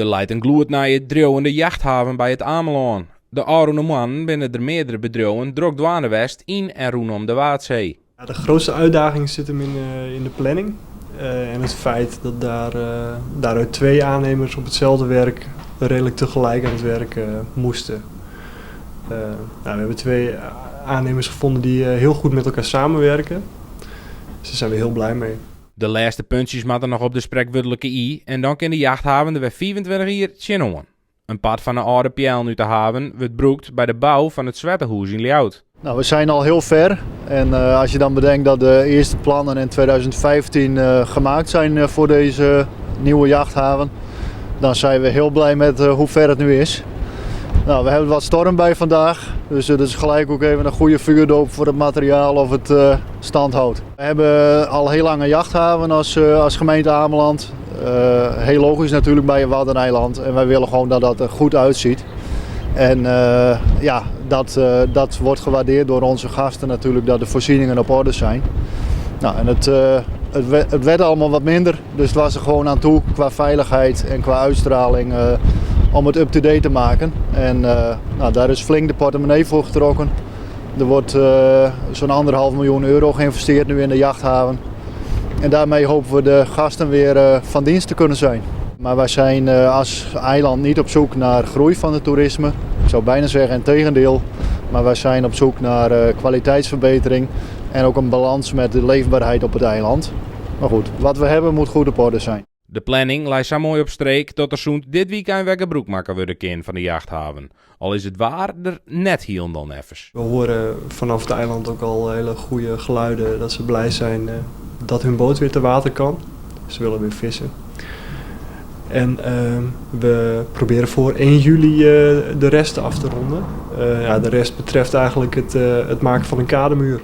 Der leit in gloednije driuwende jachthaven by It Amelân. De ôfrûne moannen binne der meardere bedriuwen drok dwaande west yn en rûnom de Waadsee. Ja, de grootste uitdaging zit hem in de planning en het feit dat daaruit twee aannemers op hetzelfde werk redelijk tegelijk aan het werk moesten. Nou, we hebben twee aannemers gevonden die heel goed met elkaar samenwerken. Dus daar zijn we heel blij mee. De lêste puntsjes moatte noch op de sprekwurdlike i en dan kin de jachthaven der wer 25 jier tsjinoan. In part fan 'e âlde peallen út de haven wurdt brûkt by de bou fan it Swettehûs yn Ljouwert. Nou, we zijn al heel ver. En als je dan bedenkt dat de eerste plannen in 2015 gemaakt zijn voor deze nieuwe jachthaven, dan zijn we heel blij met hoe ver het nu is. Nou, we hebben wat storm bij vandaag, dus dat is gelijk ook even een goede vuurdoop voor het materiaal of het stand houdt. We hebben al heel lang een jachthaven als gemeente Ameland. Heel logisch natuurlijk bij een Waddeneiland. En wij willen gewoon dat dat er goed uitziet. En ja, dat wordt gewaardeerd door onze gasten natuurlijk, dat de voorzieningen op orde zijn. Nou, en het werd allemaal wat minder, dus het was er gewoon aan toe qua veiligheid en qua uitstraling om het up-to-date te maken. En nou, daar is flink de portemonnee voor getrokken. Er wordt zo'n 1,5 miljoen euro geïnvesteerd nu in de jachthaven. En daarmee hopen we de gasten weer van dienst te kunnen zijn. Maar wij zijn als eiland niet op zoek naar groei van het toerisme. Ik zou bijna zeggen in tegendeel. Maar wij zijn op zoek naar kwaliteitsverbetering en ook een balans met de leefbaarheid op het eiland. Maar goed, wat we hebben moet goed op orde zijn. De planning leit sa moai op streek dat der sûnt dit wykein wer gebrûk makke wurde kin fan de jachthaven. Al is it waar der net hielendal neffens. We horen vanaf het eiland ook al hele goede geluiden dat ze blij zijn dat hun boot weer te water kan. Ze willen weer vissen. En we proberen voor 1 juli de rest af te ronden. Ja, de rest betreft eigenlijk het maken van een kademuur.